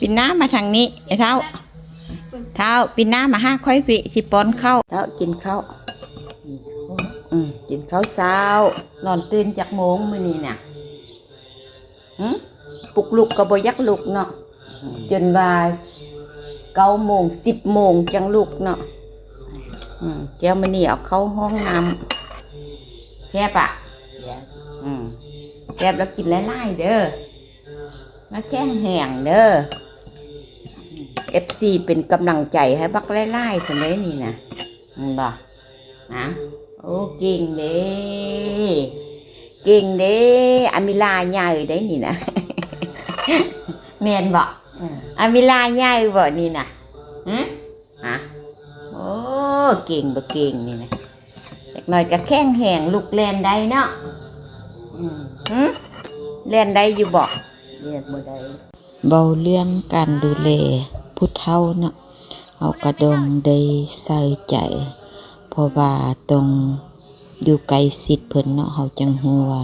ປິ່ນໜ້າມາທາງນີ້ ໄອ້ເຖົ້າ. ເຖົ້າ, ປິ່ນໜ້າມາຫາຂ້ອຍພີ້, ຊິປ້ອນເຂົ້າ. ເຖົ້າ, ກິນເຂົ້າ. ອືມ, ກິນເຂົ້າເຊົ້າ. ນອນຕື່ນຈັກໂມງມື້ນີ້ນະ? ຫຶ? ປຸກລຸກກໍບໍ່ຢາກລຸກເນາະ. ຈົນວ່າເກົ້າໂມງ ສິບໂມງຈັ່ງລຸກເນາະ. ອືມ, ແກ້ວມະນີເອົາເຂົ້າຫ້ອງນ້ຳ. ແຊບປະ? ແຊບ. ອືມ, ແຊບແລ້ວກິນຫຼາຍໆເດີ. ມາແຂງແຮງເດີ. ເອັຟຊີ ເປັນກຳລັງໃຈໃຫ້ບັກຫຼາຍໆພຸ້ນເດ້ນີ້ນະ. ເຫັນບໍ່? ນະ. ໂອ້ ເກັ່ງເດ້. ເກັ່ງເດ້. ອາມິລາໃຫຍ່ໄດ໋ນີ້ນະ. ແມ່ນບໍ່? ອາມິລາໃຫຍ່ບໍ່ນີ້ນະ? ຫຶ? ຮະ? ໂອ້ ເກັ່ງບໍ່ເກັ່ງນີ້ນະ. ຈັກໜ້ອຍກໍແຂງແຮງ ລຸກແລ່ນໄດ້ເນາະ. ອືມ. ຫຶ? ແລ່ນໄດ້ຢູ່ບໍ່? ແລ່ນບໍ່ໄດ້. ເວົ້າເລື່ອງການດູແລຜູ້ເຖົ້າເນາະ, ເຮົາກະຕ້ອງໄດ້ໃສ່ໃຈ ເພາະວ່າຕ້ອງຢູ່ໃກ້ຊິດເພິ່ນເນາະ, ເຮົາຈັ່ງຮູ້ວ່າ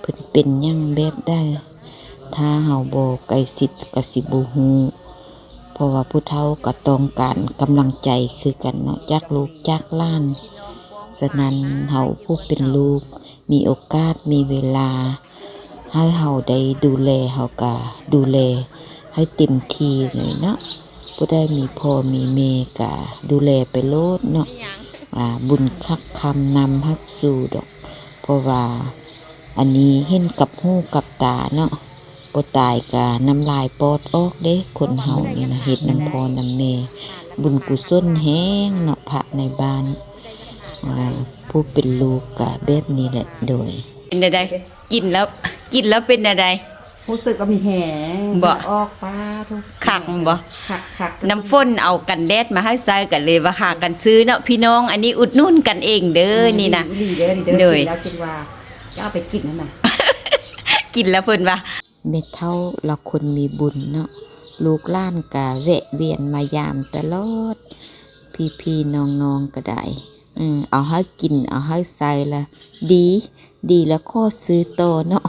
ເພິ່ນເປັນຫຍັງແບບໃດ. ຖ້າເຮົາບໍ່ໃກ້ຊິດກະຊິບໍ່ຮູ້, ເພາະວ່າຜູ້ເຖົ້າກະຕ້ອງການກຳລັງໃຈຄືກັນເນາະ ຈາກລູກຈາກຫຼານ. ສະນັ້ນເຮົາຜູ້ເປັນລູກ ມີໂອກາດ ມີເວລາ ໃຫ້ເຮົາໄດ້ດູແລ ເຮົາກະດູແລໃຫ້ເຕັມທີ່ເລີຍເນາະ. ຜູ້ໃດມີພໍ່ມີແມ່ກະດູແລໄປໂລດເນາະ. ອາ ບຸນຄັກຄຳນຳຮັກສູ່ດອກ, ເພາະວ່າອັນນີ້ເຫັນກັບຫູກັບຕາເນາະ. ບໍ່ຕາຍກະນ້ຳລາຍປອດອອກເດ້. ຄົນເຮົານີ້ນະ ເຮັດນຳພໍ່ນຳແມ່ ບຸນກຸສົນແຮງເນາະ. ພະໃນບ້ານ ອາ ຜູ້ເປັນລູກກະແບບນີ້ແຫຼະ. ໂດຍ. ເປັນແນວໃດ? ກິນແລ້ວ ກິນແລ້ວເປັນແນວໃດ? ຮູ້ສຶກວ່າມີແຮງ ບໍ່? ເຫື່ອອອກ. ປາໂທ້ ຄັກບໍ່? ຄັກໆ. ນ້ຳຝົນເອົາກັນແດດມາໃຫ້ໃຊ້ ກໍເລີຍວ່າຫາກັນຊື້ເນາະພີ່ນ້ອງ. ອັນນີ້ອຸດໜູນກັນເອງເດີ. ອືມ ນີ້ນະ ດີເດີ ດີເດີ. ໂດຍ. ກິນແລ້ວຈຶ່ງວ່າຈະເອົາໄປກິນຫັ້ນນະ. ກິນແລ້ວເພິ່ນວ່າ ແມ່ເຖົ້າລະຄົນມີບຸນເນາະ, ລູກຫຼານກະແວະວຽນມາຢາມຕະຫຼອດ. ພີ່ໆນ້ອງໆກະໄດ້ ເອີ ເອົາໃຫ້ກິນເອົາໃຫ້ໃຊ້ລະດີ ດີລະຂໍຊື້ຕໍ່ເນາະ.